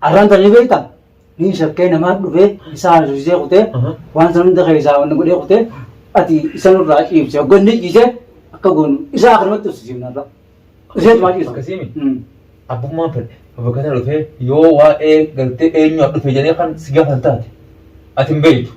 Arraan tana ni beektaa? Niin shakkee namaa dhufee isaa haasofsiisee kutee waan sana hunda keessaa wanni godhee kutee ati isa nurraa ciibse hogganni ciise akka goonu isaa akkanumatti ussisiifna irra. Iseetumaa ciisa. Akkasiimi? Abbummaan fedhe bakka kana dhufee yoo waa'ee gartee eenyu haa dhufe jedhee kan si gaafatan taate ati hin beektu.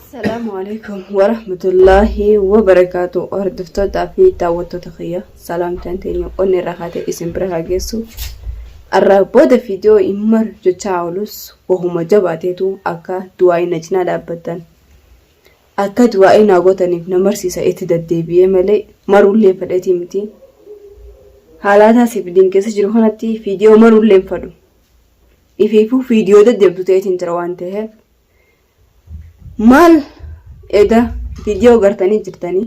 Assalaamu alaikum warahmatullaahi wabarakaatu hordoftootaa fi daawwattoota kiyya salaamtaan teenya qonni irraa kaatee isin bira haa geessu. Arraa booda viidiyoo hin maru jechaa oolus wahuma jabaateetu akka du'aa'ii na cinaa dhaabbattan akka du'aa'ii naa gootaniif na marsiisa itti deddeebi'ee malee maruullee fedheetii miti. Haalaataa siif keessa jiru kanatti viidiyoo maruullee hin fedhu. Ifiifuu viidiyoo deddeemtu ta'eetiin jira waan ta'eef. Maal eda viidiyoo gartanii jirtanii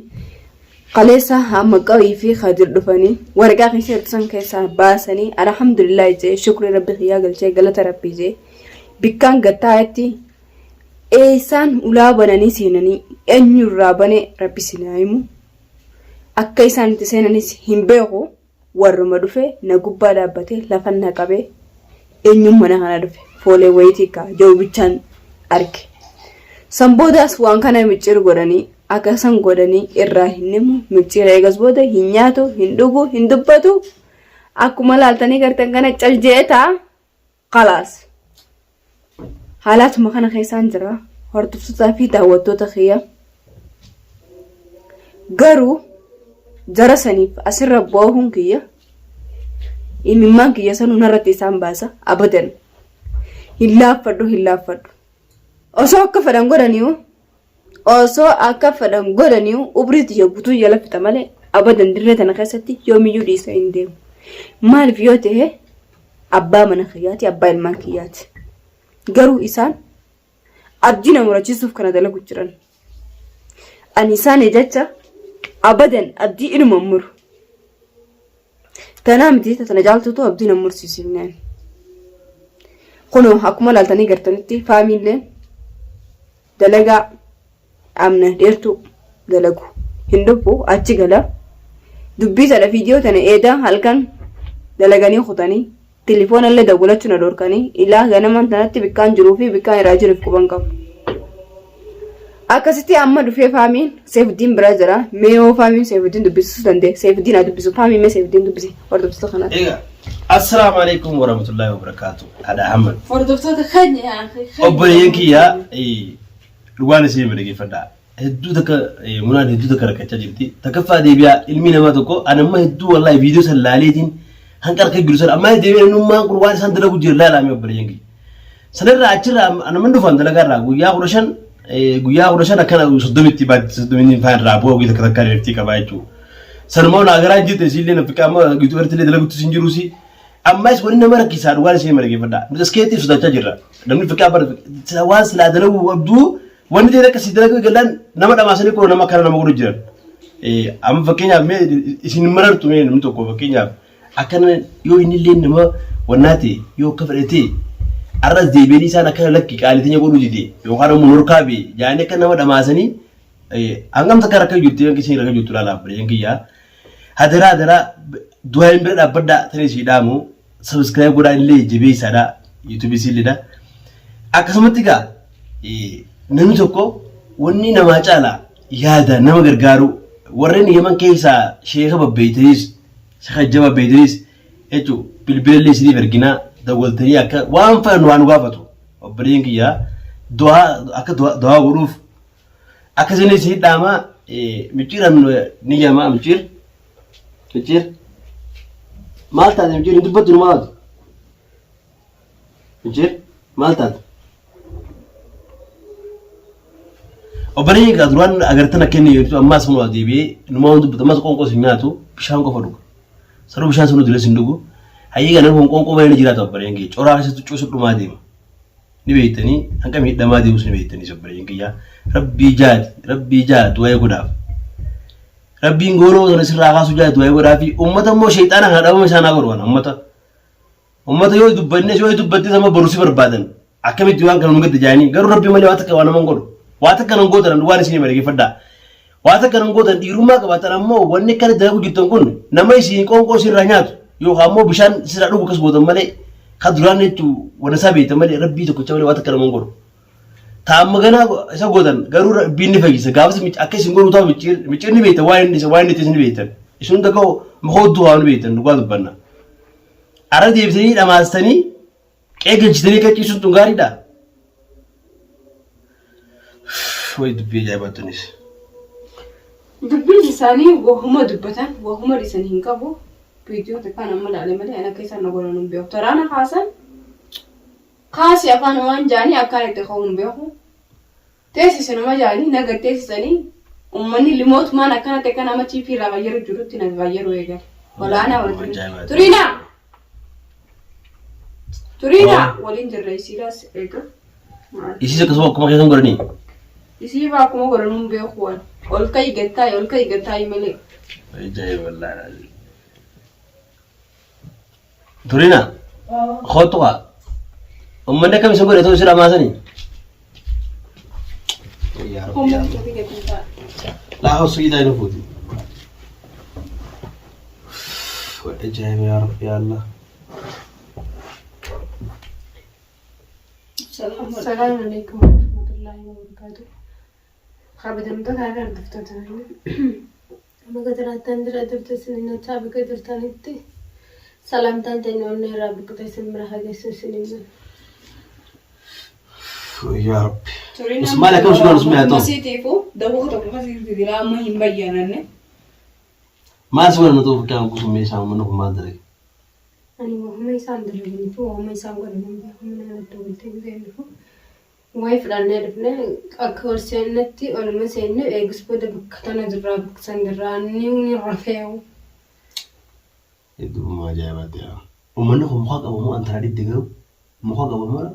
kaleessa hamma qawii fi kadir dhufanii waraqaa keessa jirtu san keessaa baasanii alhamdulillah jee shukrii rabbi kiyyaa galchee galata rabbii jee bikkaan gattaa'etti eessaan ulaa bananii seenanii eenyurraa bane rabbi sinaa himu akka isaan itti seenanis hin beeku. Warruma dhufe na gubbaa dhaabbatee lafan na qabee eenyuun mana kana dhufe foolee wayitii kaa jedhu bichaan arge. San boodaas waan kana micciir godhanii akka san godhanii irraa hin himu micciira eegas booda hin nyaatu hin dhugu hin dubbatu akkuma laaltanii gartan kana cal je'ee ta'a Kalaas. Haalaatuma kana keessaan jira. Hordoftootaa fi daawwattoota kiyya. Garuu jara saniif asirra boohuun kiyya imimmaan kiyya sanuu narratti isaan baasa abadan. Hin laaffadhu hin laaffadhu. Osoo akka fedhan godhaniiyu Osoo akka fedhan godhaniyu umrii tiyya guutuu jala fixa malee abadan dirree tana keessatti yoomiyyuu dhiisee hin deemu. Maaliif yoo ta'e abbaa mana kiyyaati abbaa ilmaan kiyyaati. Garuu isaan abdii na murachiisuuf kana dalagu jiran. Ani isaan jecha abadan abdii inuma hin muru. Tanaa miti tana caaltuutu abdii na mursiisifneen. Kunoo akkuma laaltanii gartanitti faamiilleen dalagaa amna dheertuu dalagu hin dhufu achi gala dubbii sana viidiyoo tana eeda halkan dalaganii kutanii tilifoona illee dawwalachuu na dhorkanii ilaa ganamaan tanatti bikkaan jiruu fi bikkaan irraa jiruuf quban qabu. Akkasitti amma dhufee faamiin Seefuddiin bira jira. Mee yoo faamiin Seefuddiin dubbisuu danda'e Seefuddiin haa dubbisu. Faamiin mee Seefuddiin dubbisi hordoftoota kanaatti. Egaa assalaamu alaikum warahmatullahi wabarakaatu. Haadha Ahmad. Hordoftoota keenya. Obboleeyyan kiyya dhugaan isin hima dhaggeeffadhaa. Hedduu takka munaan hedduu takka rakkachaa jirti. Takkaffaa deebi'aa ilmi namaa tokko an amma hedduu wallaahi viidiyoo san laaleetiin hanqa harka jiru san amma deebi'ee namummaan kun waan isaan dalagu jira laalaame obboleeyyan kiyya. Sanirraa achirraa an amma dhufan dalagaa irraa guyyaa 15 guyyaa 15 akkana soddomitti baatti soddomitti faan irraa bu'a guyyaa takka takka irratti qabaa jechuudha. Sanumaa naa garaa hin jirte isiillee na fiqaa amma gidduu irratti illee dalagutti sin jiruusi. Ammas wanni nama rakkisaa dhugaan isin hima dhaggeeffadhaa. Nuti as keessatti sodaachaa jirra. Namni fiqaa bara waan silaa dalaguu qabdu wanni ta'e akka si dalaguu eegallaan nama dhamaasanii kun nama akkana nama godhu jiran. Amma fakkeenyaaf mee isin hin marartu mee namni tokko fakkeenyaaf akkana yoo inni illee nama wannaa ta'e yoo akka fedhe ta'e arras deebi'anii isaan akkana lakki qaalii godhuu dide yookaan immoo norkaa bee jaanii akka nama dhamaasanii hangam takka rakka jirti hanqi isin rakka jirtu laala abbaleen kiyyaa. Hadaraa hadaraa du'aayin bira dhaabbadhaa tani isii dhaamu subscribe godhaa illee jabeessaadha YouTube isiilleedha. Akkasumatti egaa namni tokko wanni namaa caala yaada nama gargaaru warreen Yemen keessaa sheeka babbeeytaniis sheeka jaba babbeeytaniis jechuun bilbila illee isiniif erginaa dawwaltanii akka waan fedhan waan gaafatu obboleen kiyyaa du'aa akka du'aa godhuuf Akkasini isin dhaama micciiran ni jama micciir micciir maal taate micciir hin dubbattu maal micciir maal taate obboleeyyi egaa duraan agartan akka inni jirtu ammaas kun deebi'ee numaa waan dubbatu ammaas qoonqoo sin nyaatu bishaan qofa dhuga saruu bishaan sunuu dilee sin dhugu hayyee ganaan kun qoonqoo malee ni jiraata obboleeyyan kiyya coraa keessatti cuusu dhumaa deema. Ni beektanii hanqa miidhamaa deemus ni beektanii obboleeyyan kiyyaa. Rabbii jaati rabbii jaa du'aa godhaaf. Rabbiin gooloo sana sirraa kaasuu jaa du'aa godhaa fi uummata immoo sheexaana kana dhabama isaan haa godhu kana uummata. Uummata yoo dubbannes yoo dubbattes amma boru si barbaadan akkamitti waan kana nu gadda jaanii garuu rabbii malee waa takka waan nama hin godhu. Waa takka nan gootan waan isin hima dhaggeeffadhaa. Waa takka nan gootan dhiirummaa qabaatan ammoo wanni akkana dalagu jirtan kun nama isin qoonqoo isinirraa nyaatu yookaan ammoo bishaan isinirraa dhugu akkas gootan malee kan duraan jechuun wanna isaa beektan malee rabbii tokkicha malee waa takka nama hin godhu. Ta amma ganaa isa gootan garuu rabbiin ni fayyisa gaafas akka isin godhu ta'u micciir micciir ni beektan waan inni waan inni itti ni beektan isin hunda ka'u muka waa ni beektan dhugaa dubbanna. Arra deebisanii dhamaastanii Qe'ee galchitanii akka ciisuun tun gaariidha. Wayi dubbii ajaa'ibaa tunis. Dubbiin isaanii wahuma dubbatan wahuma dhiisan hin qabu. Viidiyoo takkaan amma ilaale malee an akka isaan na godhan hin beeku. Taraana kaasan kaasi afaan waan jaanii akkaan itti ka'u hin beeku. Teessise nama jaanii na gad teessisanii ummanni limootumaan akkanatti akka nama chiipii irraa qayyaru jirutti na qayyaru eegale. Olaanaa walitti. Ajaa'iba. Turiinaa! Turiinaa! Waliin jirra isiidhaas eega. Isiis akkasuma akkuma keessan godhanii. Isii fa'aa akkuma godhanuu hin beeku waan. Ol ka'i gad taa'i ol ka'i gad taa'i malee. Ajaa'iba wallaahi. Turina. Kootu kaa. Uummanni akkam isin godhe ta'uu isin dhamaasanii. Laa hosu idaa inni fuuti. Ajaa'iba yaa Rabbi yaa Allah. Assalamu alaikum warahmatullahi wabarakatuh. Kabajamtoota fi hordoftoota Baga jiraattan jira jirtu isin jechaa bakka jirtanitti salaamtaan teenya onnee irraa buqqite isin bira haa geessu isiniin jenna. Yaa Rabbi. Usmaan akkam Usmaan Usmaan haa ta'u. Masiitiifu dawoo tokko kasitti jira amma hin bayyananne. Maal si godhan otoo fakkaan kusuun meeshaa uummanni kun maal dalage? Ani wahuma isaan dalaganii fi wahuma isaan godhan hin beeku mana irratti bultee gisee dhufu. Wayi fudhannee dhufne akka ol seennetti oluma seenne eegas booda bakka tana jirraa bakka san jirraa ni ni rafeewu. Hedduu ajaa'ibaatti yaa. Uummanni kun muka qaba moo antara dhibde garuu muka qaba moo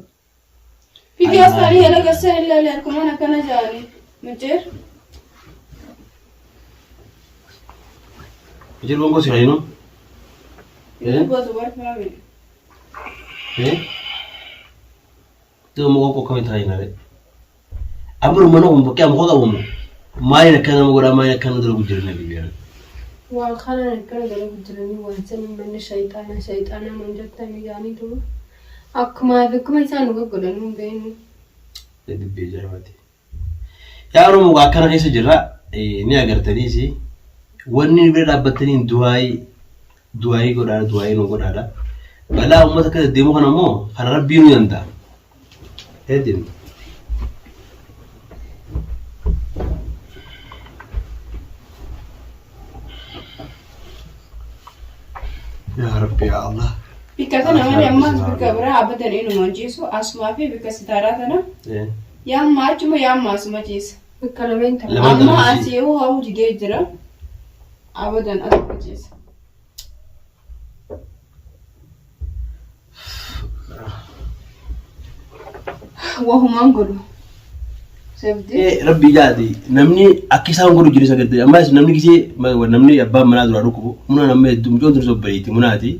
Viidiyoo isaanii yeroo gassan ilaali harkumaan akkana jedhanii. Micciir. Jiru gongo si hayinu. Eh? Gosa barfaame. Eh? Doo muka qoqqobe taa'ina re. Amma mana kun bakkee muka qabu moo maaliin akkana nama godhaa maaliin akkana dalagu jiran biyya. Waan kanaan akkana dalagu jiranii waan san manni shayxaana shayxaana nuun jettanii jaaniituma akkumaa fi akkuma isaan nu gaggodhan nuun beeknu. Dubbii ajaa'ibaati. Yaa Oromoo akkana keessa jirra ni agartaniis wanni nu bira dhaabbattaniin du'aayii du'aayii godhaadha du'aayii nu godhaadha. Balaa uummata akka deddeemu kana immoo kana rabbii nu danda'a. Hedduu. Yaa Rabbi yaa Allah. Bikka tana malee ammaas bikka biraa abadan inuma hin ciisu asumaa fi bikka sitaaraa tana yaamma achuma yaamma asuma ciisa. Bakka lameen tana. Lamaan Amma tana asii yoo hawwu didee jira abadan asuma ciisa. Wahumaan godhu. Sabdi. Rabbi jaati namni akka isaan godhu jiru isa gadda ammas namni gisee namni abbaan manaa duraa dhukkubu munaan amma hedduu mucoon tun sobbareeti munaati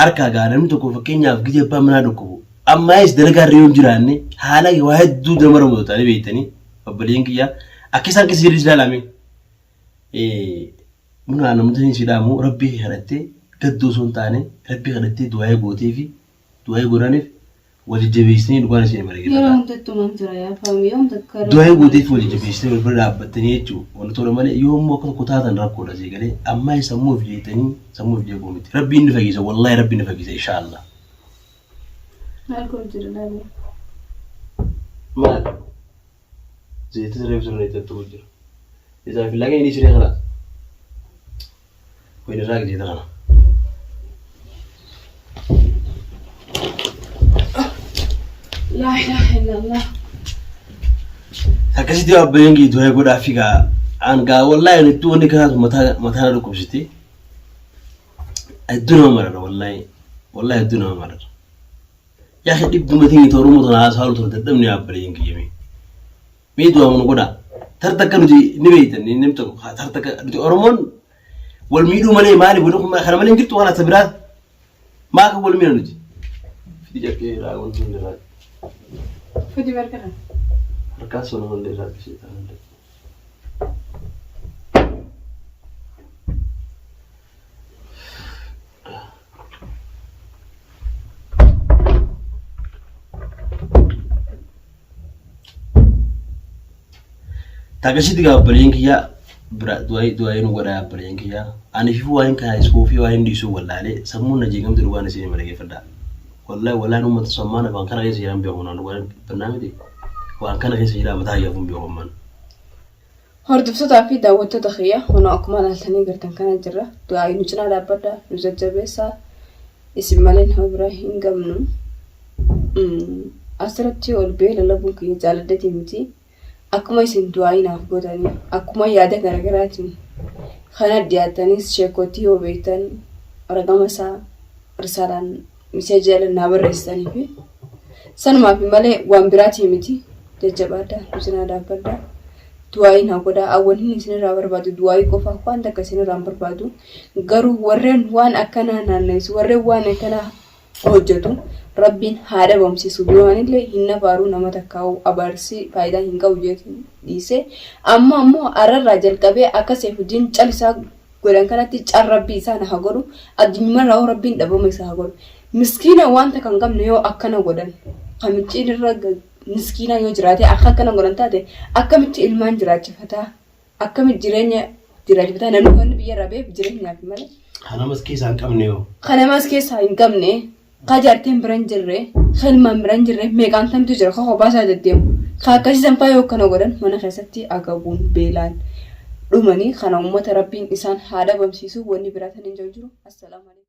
harkaa gaa namni tokko fakkeenyaaf gisee abbaan manaa dhukkubu ammaayis dalagaa irra yoo hin jiraanne haala waa hedduu nama ramadu ta'anii beektanii obboleen kiyya akka isaan keessa jiru ilaalame Munaa namni si dhaamu rabbii kee kadhattee gadduu osoo hin taane rabbii kadhattee du'aa'ii gootee fi du'aa'ii godhaniif wal jajjabeessanii dhugaan isin hima Yeroo dhaggeeffadhaa. hunda ittumaan jira yaa faami yoom takka Du'aa'ii gootee fi wal jajjabeessanii wal bira dhaabbattanii jechuun wanta tola malee yoo immoo akka tokko taatan rakkoodha sii galee ammaa sammuu of jeeqxanii sammuu of jeequu miti. Rabbiin ni fayyisa wallaahi rabbiin ni fayyisa inshaallah. Maal godhu jira laala. Maal? Zayita siree siree itti tuqu jira. Isaa fi laga inni siree kana. Wayni irraa zayita kana. Laa ilaaha illallah. Akkasitti abbayeen kee du'aa godhaa fi gaa an gaa wallaahi ani itti wanni kanaatu mataa mataa na dhukkubsiti. Hedduu nama marara wallaahi wallaahi hedduu nama marara. Yaa akhi dhibduma teenya ta Oromoo tana haasa'aa tana dadhabne abbaleen kiyya mee. Mee du'aa nu godhaa. Tar takka nuti ni beektan namni tokko tar takka nuti Oromoon wal miidhuu malee maali wal kana malee hin jirtu waan asa biraa maa kan wal miidha nuti. Fidi carqee irraa wanti hundi irraa. Fidi barka kana. Harkaa sona hundi irraa bishee ta'an. Takkasitti gaa obboleeyyan kiyyaa bira du'aayii du'aayii nu godhaa obboleeyyan kiyyaa. Ani fi waa'een kana isuu fi waa'een dhiisuu wallaalee sammuun na jeeqamte dhugaan isin hima dhageeffadhaa. Wallahi wallahi uummata sammaan waan kana keessa jiran beeku naan dhugaan bannaa miti. Waan kana keessa jira mataa kiyyaaf hin beeku ammaan. Hordoftootaa fi daawwattoota kiyya kunoo akkuma ilaaltanii gartan kana jirra. Du'aayii nu cinaa dhaabbadhaa, nu jajjabeessaa. Isin malee nama biraa hin qabnu. Asirratti ol ba'ee lallabuun kiyya jaaladheetii miti. Akkuma isin du'aayii naaf gootanii, akkuma yaada garaagaraatiin kana dhiyaattanis sheekotii yoo beektan ragama isaa risaalaan miseeja jala naa barreessitanii fi sanumaaf malee waan biraatii miti. Jajjabaadhaa, nu cinaa dhaabbadhaa. Du'aayii naa godhaa. Awwan inni isinirraa barbaadu du'aayii qofa waan takka isinirraa hin barbaadu. Garuu warreen waan akkanaa naannessu, warreen waan akkanaa hojjetu Rabbiin haa dhabamsiisu. Duraanillee hin abaaruu nama takkaa'u abaarsi faayidaa hin qabu jeetiin dhiise. Amma ammoo arrarraa jalqabee akka Seefuddin cal isaa godhan kanatti cal Rabbii isaan haa godhu. Addunyumarraa hoo Rabbiin dhabama isaa haa godhu. Miskiina waan takka hin qabne yoo akkana godhan kamicciin irra miskiinaa yoo jiraate akka akkana godhan taate akkamitti ilmaan jiraachifataa? Akkamitti jireenya jiraachifataa? Namni wanni biyya irraa ba'eef jireenyaaf malee. Kanamas keessaa hin qabne yoo. Kanamas keessaa hin qabne, ka jaartiin bira hin jirre, ka ilmaan bira hin jirre meeqaan tamtu jira ka kophaa isaa deddeemu. Ka akkasii sanfaa yoo akkana godhan mana keessatti agabuun beelaan dhumanii kana uummata Rabbiin isaan haa dhabamsiisu wanni biraa tan hin jiru. Assalaamu alaikum.